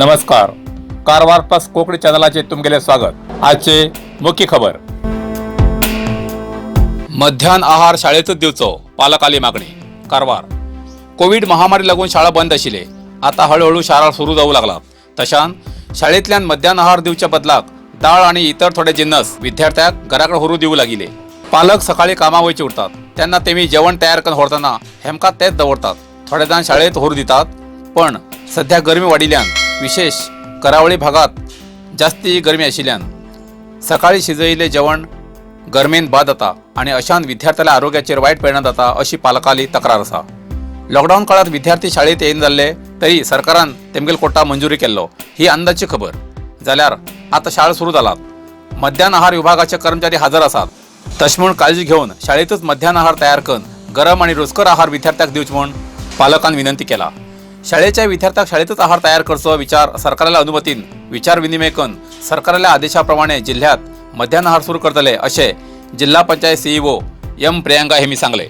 नमस्कार, कारवार प्लस कोकणी चॅनलाचे तुमगेले स्वागत. आजचे मुख्य खबर. मध्यान्ह आहार शाळेतच दिवचो, पालकाली मागणी. कारवार. कोविड महामारी लागून शाळा बंद आशिल्ले. आता हळूहळू शाळा सुरू जाऊ लागला. तशान शाळेंतल्यान मध्यान्ह आहार दिवच्या बदलाक दाळ आणि इतर थोडे जिन्नस विद्यार्थ्याक घराकडे व्हरू दिवू लागिले. पालक सकाळी कामा वयचे उरतात, त्यांना तेमी जेवण तयार करून व्हरतना हेमका तेच दवरतात. थोडे जाण शाळेत व्हरू दितात, पण सध्या गरमी वाडिल्ल्यान, विशेष करावळी भागात जास्ती गरमी आशिल्ल्यान सकाळी शिजयिल्लें जेवण गरमेन बाद जाता आणि अशान विद्यार्थ्याल्या आरोग्याचेर वायट परिणाम जाता, अशी पालकाली तक्रार आसा. लॉकडाऊन काळात विद्यार्थी शाळेत येयन जाल्ले तरी सरकारान तेमगेल कोटा मंजुरी केल्लो, ही अंदाजची खबर. जाल्यार आता शाळा सुरू जालात, मध्यान्ह आहार विभागाचे कर्मचारी हजर आसात. तशें म्हूण काळजी घेवन शाळेतच मध्यान्ह आहार तयार करून गरम आणि रुचकर आहार विद्यार्थ्याक दिवचे म्हूण पालकान विनंती केला. शाळेच्या विद्यार्थ्याक शाळेतच आहार तयार करचो विचार सरकाराल्या अनुमतीन विचार विनिमय करून सरकाराल्या आदेशाप्रमाणे जिल्ह्यात मध्यान्ह आहार सुरू करतले, असे जिल्हा पंचायत सीईओ एम प्रियांका हेमी सांगले.